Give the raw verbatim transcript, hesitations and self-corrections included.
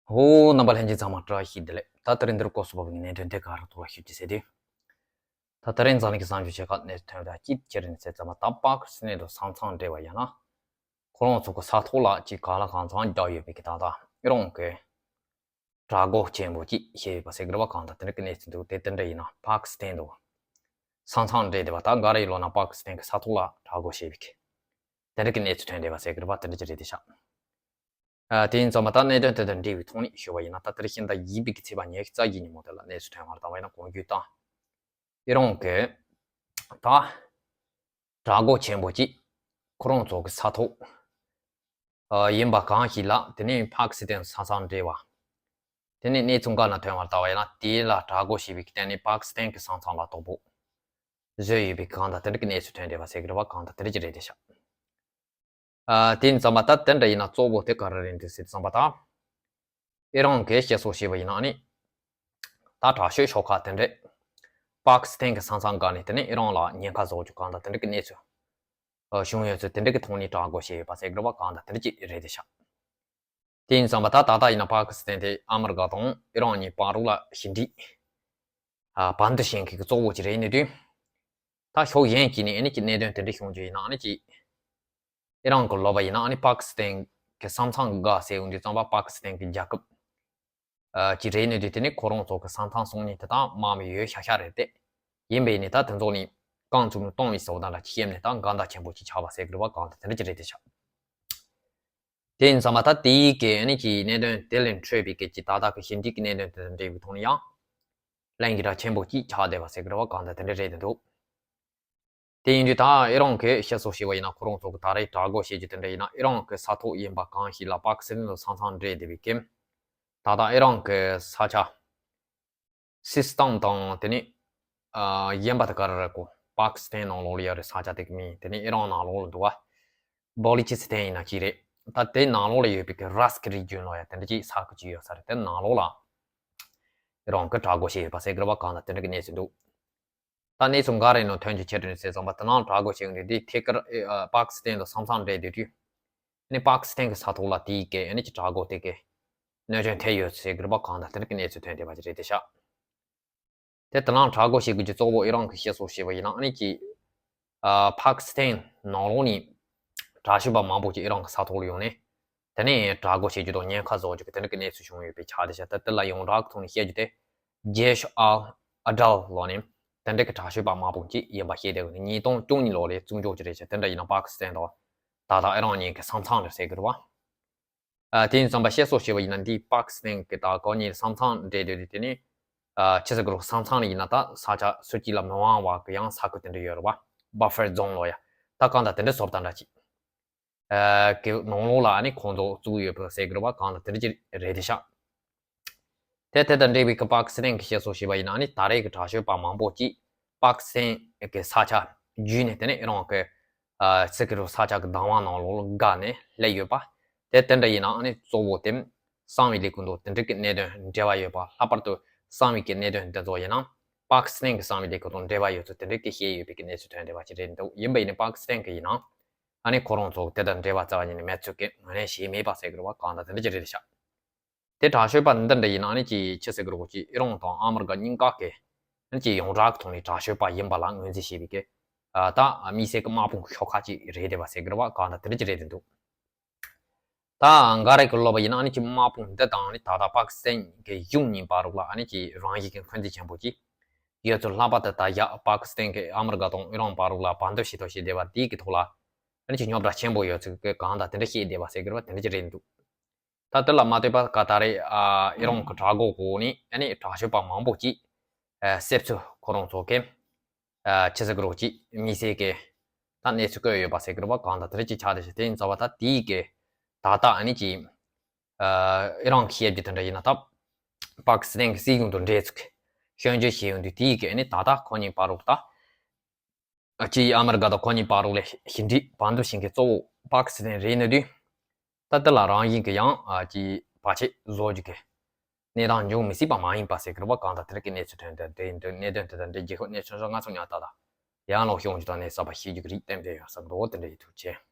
ཧོ། རྣམ་པ་ལྷན་རྒྱས་ཚང་མ་བཀྲ་ཤིས་བདེ་ལེགས། ད་དེ་རིང་འདིར་སྐོར་སོགས་པའི་གནད་དོན་དེ་ག་རང་ཐོག་ལ་ཞུ་རྒྱུ་ཟེར་དུས། ད་དེ་རིང་འཛམ་གླིང་གི་གསར་འགྱུར་ཆེ་ཁག་གནས་ཚུལ་ཐོན་པ་དང་གཅིག་ཁྱེད་རང་གསན་ཙམ་པ། ད་པ་ཀི་སི་ཐན་དུ་ས་མཚམས་འབྲེལ་བ་ཡང་ན། ཁོ་རང་ཚོ་གི་ས་ཐོག་ལ་ཅིག་གང་ལ་གང་འཚམ་རྒྱག་ཡོད་པའི་གི་ད་ལྟ་ཨི་རན་གི་དྲག་རྒོལ་ཆེན་པོ་ཅིག་བྱས་ཡོད་པ་ཟེར་གི་རེད་པ། གང་ལྟར་དེ་འདྲ་གི་གནས་ཚུལ་འདུག་དེ་དེ་འདྲ་ཡིན་ན་པ་ཀི་སི་ཐན་དུ་ས་མཚམས་འབྲེལ་བསྡད་པ། ད་འགའ་རེ་ལོ་ན་པ་ཀི་སི་ཐན་གི་ས་ཐོག་ལ་དྲག་རྒོལ་བྱས་པའི་གི་དེ་འདྲ་གི་གནས་ཚུལ་ཐོན་བསྡད་པ་ཟེར་གི་རེད་པ། དེ་འདྲ་ཅིག་རེད་དེ་ཤག་ཨ། དེ་ཡིན་ཙང་མ་ད་གནད་དོན་དེ་དང་འབྲེལ་བའི་ཐོག་ནས་ཞུ་བ་ཡིན་ན། ད་དེ་རིང་ཤིང་རྟ་བཞི་པའི་གི་ཚེས་པ་ཉི་ཤུ་རྩ་བཞི་ཉིན་མོ་དེ་ལ་གནས་ཚུལ་ཐོན་བར་བལྟ་བ་ཡིན་ན། གོང་བརྗོད་དང་ཨི་རན་གི་ད་དྲག་རྒོལ་ཆེན་པོ་ཅིག་ཁོ་རང་ཚོ་གི་ས་ཐོག་ཨ། ཡིན་པ་གང་ཞིག་ལ། དེ་ནས་པ་ཀི་སི་ཐན་ས་མཚམས་འབྲེལ་བ། དེ་ནས་གནས་ཚུལ་འགའ་ན་ཐོན་བར་བལྟ་བ་ཡིན་ན། དེ་ལ་དྲག་རྒོལ་བྱས་པའི་གི་སྟེང་ནས་པ་ཀི་སི་ཐན་གི་ས་མཚམས་ལ་དོག་པོ་བཟོས་ཡོད་པའི་གང་ལྟར་དེ་འདྲ་གི་གནས་ཚུལ་ཐོན་བསྡད་པ་ཟེར་གི་རེད་པ། གང་ལྟར་དེ་འདྲ་ཅིག་རེད་དེ་ཤག་ཨ། དེ་ཡིན་ཙང་མ་ད་དེ་འདྲ་ཡིན་ན་གཙོ་བོ་དེ་ག་རེ་རེད་འདུག་ཟེར་ཙང་མ་ད། ཨི་རན་གྱིས་བཤད་སྲོལ་བྱས་པ་ཡིན་ན་ནི། ད་དྲག་ཤོས་ཤོག་ཁག་དེ་འདྲས་པ་ཀི་སི་ཐན་གྱི་ས་མཚམས་སྒང་ནས་དེ་ནས་ཨི་རན་ལ་ཉེན་ཁ་བཟོ་རྒྱུ་གང་དང་དེ་འདྲ་གི་གནས་ཚུལ་བྱུང་ཡོད་ཚུལ་དེ་འདྲ་གི་ཐོག་ནས་དྲག་རྒོལ་བྱས་ཡོད་པ་ཟེར་གི་རེད་པ། གང་དང་དེ་འདྲ་ཅིག་རེད་དེ་ཤག་དེ་ཡིན་ཙང་མ་ད་ད་ལྟ་ཡིན་ན་པ་ཀི་སི་ཐན་དེ་ཨ་མི་རི་ཀ་དང་ཨི་རན་གཉིས་བར་རུ་ལ་ཞི་འགྲིག་ཨ། བར་འདུམ་བྱེད་མཁན་གྱི་གཙོ་བོ་ཅིག་རེད་ནི་དུས། ད་ཕྱོགས་གཞན་གྱིས་ནི་ཨ་ནི་ཅིག་གནད་དོན་དེ་འདྲ་བྱུང་རྒྱུ་ཡིན་ན་ཨ་ནི་ཅིག་ཨི་རན་གྱི་ལབ་པ་ཡིན་ན་ཨ་ནི་པ་ཀི་སི་ཐན་གྱི་ས་མཚམས་འགའ་ཟེར་ཡོང་དུས་ཙམ་པ་པ་ཀི་སི་ཐན་གྱི་རྒྱལ་ཁབ་ཨ། ཅིག་རེད་ནི་དུས། དེ་ནི་ཁོ་རང་ཚོ་གི་ས་མཚམས་སྲུང་མཁན་དེ་དག་དམག་མི་ཡོད་ཤག་ཤག་རེད་དེ། ཡིན་པས་ནི་ད་དེ་ཚོ་ནི་རྐང་བཙུགས་ནས་གཏོང་མི་སྲིད་པ་དང་འདྲ་ཅིག་བཤད་ནས་ད་འགལ་ཟླ་ཆེན་པོ་ཅིག་ཆགས་པ་ཟེར་གི་རེད་པ། གང་དང་དེ་འདྲ་ཅིག་རེད་དེ་ཤག་དེ་ཡིན་ཙང་མ་ད་དེའི་གི་ཨ་ནི་ཅིག་གནད་དོན་དེ་ལས་འཕྲོས་པའི་གི་ཅིག་ད་ལྟ་གི་ཞི་འགྲིག་གི་གནད་དོན་དེ་དང་འབྲེལ་བའི་ཐོག་ནས་ཡང་ལན་གྱི་སྒྲ་ཆེན་པོ་ཅིག་ཆགས་བསྡད་པ་ཟེར་གི་རེད་པ། གང་དང་དེ་འདྲ་རེད་དེ་འདུག་དེ་ཡིན་དུས་ད་ཨི་རན་གྱིས་བཤད་སྲོལ་བྱས་པ་ཡིན་ན། ཁོ་རང་ཚོ་གི་ད་རེས་དྲག་རྒོལ་བྱེད་རྒྱུ་དེ་འདྲ་ཡིན་ན་ཨི་རན་གྱི་ས་ཐོག་ཡིན་པ་གང་ཞིག་ལ་པ་ཀི་སི་ཐན་དང་ས་མཚམས་འབྲེལ་བསྡད་པའི་གི་ད་ལྟ་ཨི་རན་གྱི་ས་ཆ་སི་སི་ཏམ་དང་དེ་ནས་ཨ། གཞན་པ་དེ་ག་རེ་རེད་གོ། པ་ཀི་སི་ཐན་ནང་ལོགས་ལ་ཡོད་རེད། ས་ཆ་དེ་གི་མིང་དེ་ནས་ཨི་རན་ནང་ལོགས་ལ་འདུག་ག་བོ་ལི་ཅི་སི་ཐན་ཡིན་ན་ཅིག་རེད། ད་དེ་ནང་ལོགས་ལ་ཡོད་པའི་གི་རཱས་ཀི་རི་ཇོན་ལོ་ཡ་དེ་འདྲ་ཅིག་ས་ཁུལ་ཅིག་ཡོད་ས་རེད། དེ་ནང་ལོགས་ལ་ཨི་རན་གྱིས་དྲག་རྒོལ་བྱས་ཡོད་པ་ཟེར་གི་རེད་པ། གང་དང་དེ་འདྲ་གི་གནས་ཚུལ་འདུག་ད་གནས་ཚུལ་འགའ་རེ་ནང་ཐོན་རྒྱུ་ཆེད་དུ་ནི་ཟེར་ཙམ་པ་དེ་ནང་དྲག་རྒོལ་བྱེད་ཡོང་དུས་དེ་ཐད་ཀར་ཨ། པ་ཀི་སི་ཐན་དང་ས་མཚམས་འབྲེལ་སྡོད་དུས། ཨ་ནི་པ་ཀི་སི་ཐན་གྱི་ས་ཐོག་ལ་དེའི་གི་ཨ་ནི་ཅིག་དྲག་རྒོལ་དེ་གི་གནོད་སྐྱོན་ཐེབས་ཡོད་ཟེར་གི་རེད་པ། གང་དང་དེ་འདྲ་གི་གནས་ཚུལ་ཐོན་བསྡད་པ་ཅིག་རེད་དེ་ཤག་དེ་དེ་ནང་དྲག་རྒོལ་བྱེད་དགོས་རྒྱུ་གཙོ་བོ་ཨི་རན་གྱིས་བཤད་སྲོལ་བྱས་པ་ཡིན་ན་ཨ་ནི་ཅིག་ཨ། པ་ཀི་སི་ཐན་ནང་ལོགས་ནས་དྲག་སྤྱོད་པ་མང་པོ་ཅིག་ཨི་རན་གྱི་ས་ཐོག་ལ་ཡོང་ནས། དེ་ནས་དྲག་རྒོལ་བྱེད་རྒྱུ་དང་ཉེན་ཁ་བཟོ་རྒྱུ་གི་དེ་འདྲ་གི་གནས་ཚུལ་བྱུང་ཡོད་པའི་ཆ་དེ་ཤག་ད་དེ་ལ་ཡོངས་གྲགས་ཐོག་ནས་བཤད་རྒྱུ་དེ་ཇེཤ་ཨལ་ཨ་དྲལ་ལོ་ནས་དེ་འདྲ་གི་དྲག་སྤྱོད་པ་མང་པོ་ཅིག་ཡིན་པ་བཤད་དེ། ཉིས་སྟོང་བཅུ་གཉིས་ལོ་ལ་བཙུགས་འཇོག་ཅིག་རེད་ཤག་དེ་འདྲ་ཡིན་ན་པ་ཀི་སི་ཐན་དང་ད་ལྟ་ཨི་རན་གཉིས་ཀྱི་ས་མཚམས་རེད་ཟེར་གི་རེད་པ། ཨ། དེ་ཡིན་ཙང་པ་བཤད་སྲོལ་བྱས་པ་ཡིན་ན་འདི་པ་ཀི་སི་ཐན་གི་ད་ཁོ་གཉིས་ས་མཚམས་འབྲེལ་སྡོད་དུས་དེ་ནས་ཨ། ཆི་ཟེར་གི་རེད། ས་མཚམས་ནས་ཡིན་ན་ད་ས་ཆ་སུ་གཅིག་ལ་མི་དབང་བ་གི་ཡང་ས་ཁུལ་དེ་འདྲ་ཡོད་རེད་པ། བྷ་ཕར་ཛོན་ལོ་ཡ། ད་གང་ལྟར་དེ་འདྲ་བཟོ་སྟངས་འདྲ་ཅིག་ཨ། གི་ནང་ལོགས་ལ་ཨ་ནི་ཁོང་ཚོ་བཙུགས་ཡོད་པ་ཟེར་གི་རེད་པ། གང་ལ་དེ་འདྲ་ཅིག་རེད་དེ་ཤག་དེ་དེ་དང་འབྲེལ་བའི་གི་པ་ཀི་སི་ཐན་གྱིས་བཤད་སྲོལ་བྱས་པ་ཡིན་ན་ཨ་ནི་ད་རེས་ཀྱི་དྲག་སྤྱོད་པ་མང་པོ་ཅིག་པ་ཀི་སི་ཐན་གྱི་ས་ཆ་བརྒྱུད་ནས་དེ་ནས་ཨི་རན་གྱི་ཨ། ཟེར་གི་རེད། ས་ཆ་གི་བདག་དབང་ནང་ལོགས་ལ་བརྒལ་ནས་སླེབས་ཡོད་པ། དེ་དེ་འདྲ་ཡིན་ན་ཨ་ནི་གཙོ་བོ་དེ་གསང་བའི་ལས་ཁུངས་དང་དེ་འདྲ་གི་གནད་དོན་འབྲེལ་བ་ཡོད་པ། ལྷག་པར་དུ་གསང་བའི་གི་གནད་དོན་འདི་ཚོ་ཡིན་ན་པ་ཀི་སི་ཐན་གྱི་གསང་བའི་ལས་ཁུངས་དང་འབྲེལ་བ་ཡོད་ཚུལ་དེ་འདྲ་གི་བཤད་ཡོད་པའི་གི་གནས་ཚུལ་ཐོན་བསྡད་པ་ཅིག་རེད་འདུག་ཡིན་པ་ཡིན་ན་པ་ཀི་སི་ཐན་གྱི་ཡིན་ན་ཨ་ནི་ཁོ་རང་ཚོ་དེ་དང་འབྲེལ་བ་རྩ་བ་ཉིད་ནས་མེད་ཚུལ་གྱི་ངོས་ལེན་བྱས་མེད་པ་ཟེར་གི་རེད་པ། གང་ལྟར་དེ་འདྲ་ཅིག་རེད་ཤག་དེ་དྲག་སྤྱོད་པ་འདི་འདྲ་ཡིན་ན་ཨ་ནི་ཅིག་ཆི་ཟེར་གི་རེད་གོ། ཅིག་ཨི་རན་དང་ཨ་མི་རི་ཀ་གཉིས་ཀ་གི་ཨ་ནི་ཅིག་ཡོངས་གྲགས་ཐོག་ནས་དྲག་སྤྱོད་པ་ཡིན་པ་ལ་ངོས་འཛིན་བྱེད་པའི་གི་ཨ། ད་དམིགས་བསལ་གྱི་དམག་དཔུང་གི་ཤོག་ཁག་ཅིག་རེད་བསྡད་པ་ཟེར་གི་རེད་པ། གང་ལྟར་དེ་འདྲ་ཅིག་རེད་བསྡད་འདུག་ད་འགའ་རེ་གི་ལབ་པ་ཡིན་ན་ཨ་ནི་ཅིག་དམག་དཔུང་འདི་དང་ཨ་ནི་ད་ལྟ་པ་ཀི་སི་ཐན་གྱི་གཞུང་གཉིས་བར་རུ་ལ་ཨ་ནི་ཅིག་རང་བཞིན་གྱི་འཁོན་འཛིན་ཆེན་པོ་ཅིག་ཡོད་ཚུལ། ལྷག་པར་དུ་ད་ཡ་པ་ཀི་སི་ཐན་གྱིས་ཨ་མི་རི་ཀ་དང་ཨི་རན་བར་རུ་ལ་བར་འདུམ་བྱེད་ཐབས་བྱས་བསྡད་པ་དེའི་གི་ཐོག་ལ་ཨ་ནི་ཅིག་རྙོག་དྲ་ཆེན་པོ་ཡོད་ཚུལ་གྱི་གང་ལྟར་དེ་འདྲ་བཤད་བསྡད་པ་ཟེར་གི་རེད་པ། དེ་འདྲ་ཅིག་རེད་འདུག་ད་དེ་ལ་མ་ལྟོས་པར་ག་ད་རེས་ཨ། ཨི་རན་གྱི་དྲག་རྒོལ་འོག་ནས་ཨ་ནི་དྲག་སྤྱོད་པ་མང་པོ་ཅིག་ཨ། བསད་ཚུལ་ཁོ་རང་ཚོ་གི་ཨ། ཆི་ཟེར་གི་རེད་གོ། ཅིག་དམིགས་བསལ་གྱི་ད་གནས་ཚུལ་བཀོད་ཡོད་པ་ཟེར་གི་རེད་པ། གང་ལྟར་དེ་འདྲ་ཅིག་ཆགས་བསྡད་ཤག་དེ་ཡིན་ཙང་པ་ད་དེའི་གི་ད་ལྟ་ཨ་ནི་ཅིག་ཨ། ཨི་རན་གྱིས་བཤད་རྒྱུ་དེ་འདྲ་ཡིན་ན་ད་པ་ཀི་སི་ཐན་གྱི་སྲིད་གཞུང་དང་འབྲེལ་ཚུལ་གྱི་སྐྱོན་བརྗོད་བྱས་ཡོང་དུས་དེའི་གི་ཨ་ནི་ད་ལྟ་ཁོ་གཉིས་བར་རུ་ད། ཨ། ཅིག་ཨ་མི་རི་ཀ་དང་ཁོ་གཉིས་བར་རུ་ལ་ཞི་འགྲིག་བར་འདུམ་བྱེད་མཁན་གཙོ་བོ་པ་ཀི་སི་ཐན་རེད་ནི་དུས། ད་དེ་ལ་རང་བཞིན་གྱི་ཡང་ཨ། ཅིག་བར་ཆད་བཟོ་རྒྱུ་གི་གནས་སྟངས་འབྱུང་མི་སྲིད་པ་མ་ཡིན་པ་ཟེར་གི་རེད་པ། གང་ལྟར་དེ་རིང་གི་གནས་ཚུལ་ཐོན་དེ་འདྲ་ཡིན་དུས་གནད་དོན་དེ་དང་འབྲེལ་རྗེས་ཤོག་གནས་ཚུལ་སོགས་ང་ཚོ་ཉག་ལྟ་ལ་ཡང་ལོག་ཤོང་རྒྱུ་དང་གནས་གསར་པ་ཤེས་རྒྱུ་གི་རིགས་གཏན་འབེབས་ཡོད་བསམ་འདུག་དེ་འདྲ་ཡིན། ཐུགས་རྗེ་ཆེ།